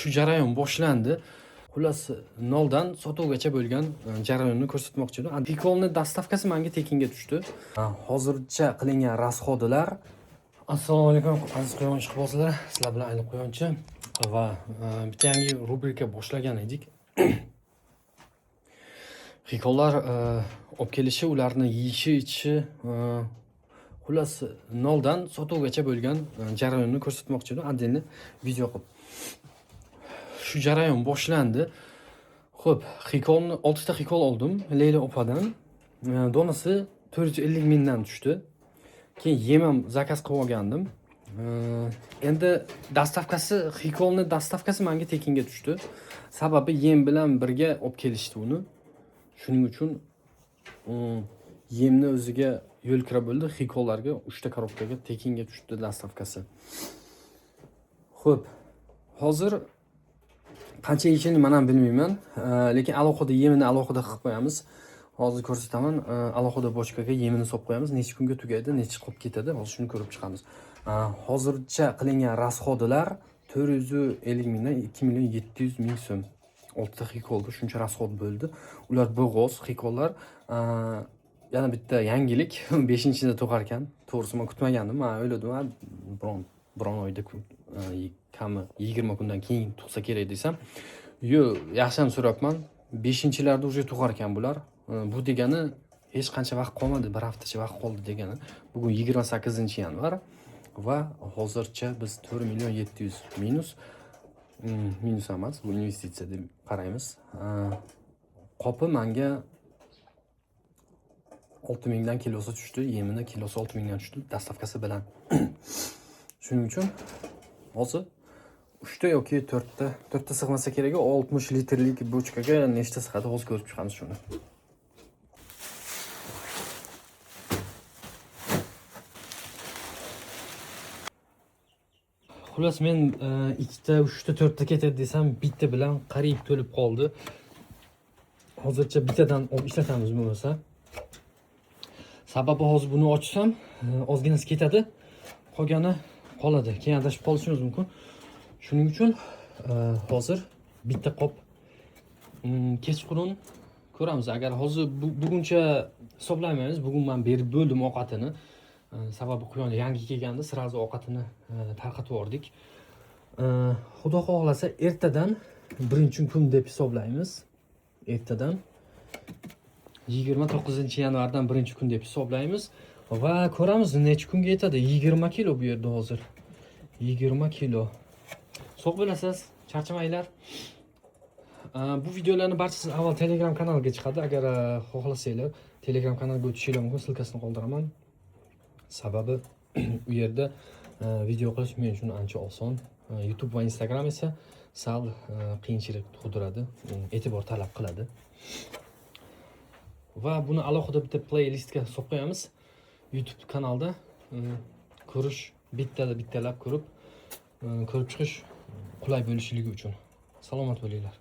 Shu jarayon boshlandi. Xullas, noldan sotuvgacha bo'lgan jarayonni ko'rsatmoqchi edim. Pikolni доставка si menga tekinga tushdi. Hozircha qilingan расход lar. Assalomu alaykum, aziz quyon ishqibozlar. Sizlar bilan Ayni Quyonchi va bitta yangi rubrika boshlagan edik. Hikollar olib kelishi, ularni yeyishi, ichishi, xullas, noldan sotuvgacha bo'lgan jarayonni ko'rsatmoqchi edim, отдельно video qilib. Shu jarayon boshlandi. Xo'p, hikolni, 6 ta hikol oldim Leyla opadan. Donasi 450 mingdan tushdi. Keyin yem ham заказ qilib olgandim. Endi доставка si, hikolni доставка si menga tekinga tushdi. Sababi yem bilan birga olib kelishdi uni. Shuning uchun yemni o'ziga yo'l kira bo'ldi. Hikollarga 3 ta коробка ga tekinga tushdi доставка si. Xo'p, hozir qancha yeyishini man ham bilmayman. Lekin alohida yemini alohida qilib qo'yamiz. Hozir ko'rsataman. Alohida bochkaga yemini solib qo'yamiz. Necha kunga tugaydi, necha qolib ketadi. Hozir shuni ko'rib chiqamiz. Hozircha qilingan расход lar 450 mingdan 2 million 700 ming so'm. 6 ta hikolga shuncha расход bo'ldi. Ular bo'g'oz hikollar. Yana bitta yangilik, 5-da tug'ar ekan. To'g'risi men kutmagandim. Men o'yladim, ha, biron oyda kami 20 kundan keyin tug'sa kerak desam, yo'q, yaxshi ham so'rabman. 5-larda уже tug'ar ekan bular. Bu degani hech qancha vaqt qolmadi, bir haftacha vaqt qoldi degani. Bugun 28 yanvar va hozircha biz 4 million 700 minus, minus emas, bu investitsiya deb qaraymiz. Qopi manga 6 mingdan kilosi tushdi, yemini kilosi 6 mingdan tushdi, доставка si bilan. Shuning uchun hozir 3 ta yoki 4 ta, 4 ta sig'masa kerak, 60 litrlik bochkaga nechta sig'adi, hozir ko'rib chiqamiz shuni. Xullas, men ikkita, uchta, to'rtta ketadi desam, bitta bilan qariyb to'lib qoldi. Hozircha bittadan olib ishlatamiz bo'lmasa. Sababi hozir buni ochsam, ozginasi ketadi, qolgani qoladi. Keyin adashib qolishimiz mumkin. Shuning uchun hozir bitta qop, kechqurun ko'ramiz. Agar hozir buguncha hisoblamaymiz. Bugun men berib bo'ldim ovqatini. Sababi quyon yangi kelganda сразу ovqatini tarqatib yubordik. Xudo xohlasa, ertadan birinchi kun deb hisoblaymiz. Ertadan 29 yanvardan birinchi kun deb hisoblaymiz va ko'ramiz necha kunga yetadi. 20 kilo bu yerda hozir. 20 kilo. Sog' bo'lasiz, charchamanglar. Bu videolarni barchasi avval Telegram kanaliga chiqadi. Agar xohlasanglar, Telegram kanaliga o'tishinglar mumkin, ссылка sini qoldiraman. Sababi u yerda video qilish men uchun ancha oson. YouTube va Instagram esa sal qiyinchilik tug'diradi, e'tibor talab qiladi. Va buni alohida bitta playlistga solib qo'yamiz. YouTube kanalda ko'rish, bitta bittalab ko'rib chiqish qulay bo'lishligi uchun. Salomat bo'linglar.